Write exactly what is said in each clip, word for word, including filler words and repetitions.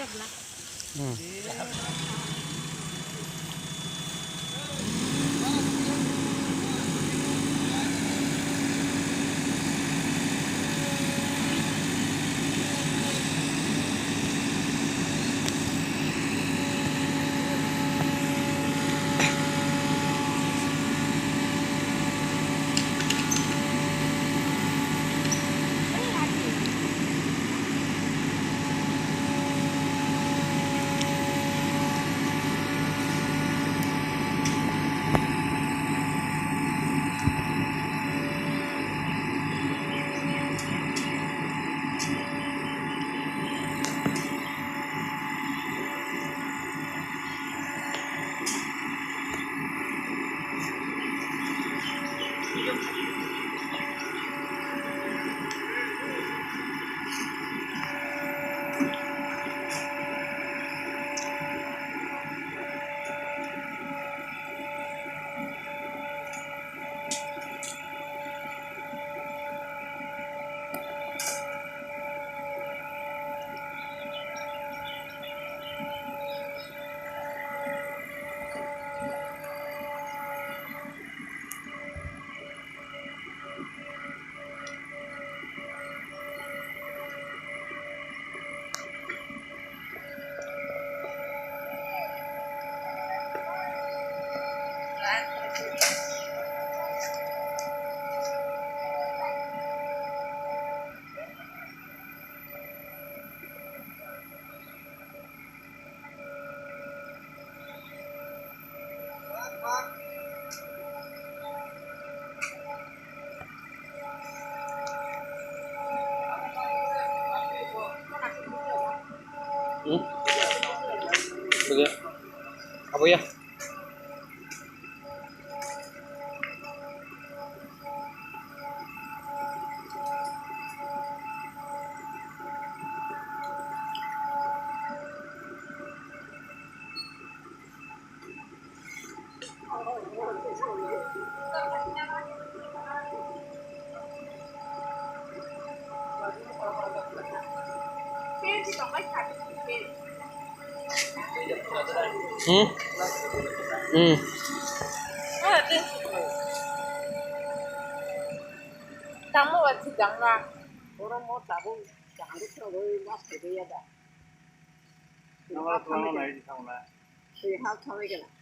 Hmm. Hmm? Oke. Apa ya? Hmm? Hmm. Tamo wa ti dang na. Oro mo tabuk jang de thro goi mas de ya da. Nang oro thang nai di thang na.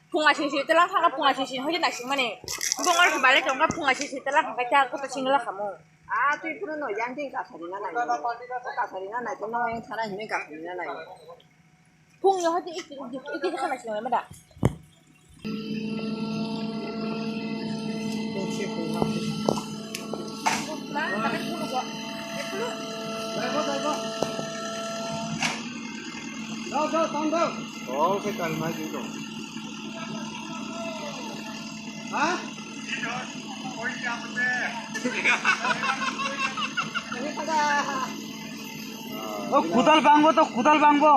Phung asisi telang thangkha, phung asisi hoi naising mani. Bongor balai tongkha, phung asisi telang thangkha, ta koto singla khamu. Ah, twi phuru no yang tin kasari na nai. Kasari na nai, to no yang thana hini kasari na nai. Phung yo hati iki, iki, iki khana sing mada. Tol khe kalmai di tong. Ha? O kudal bangbo to, kudal bangbo.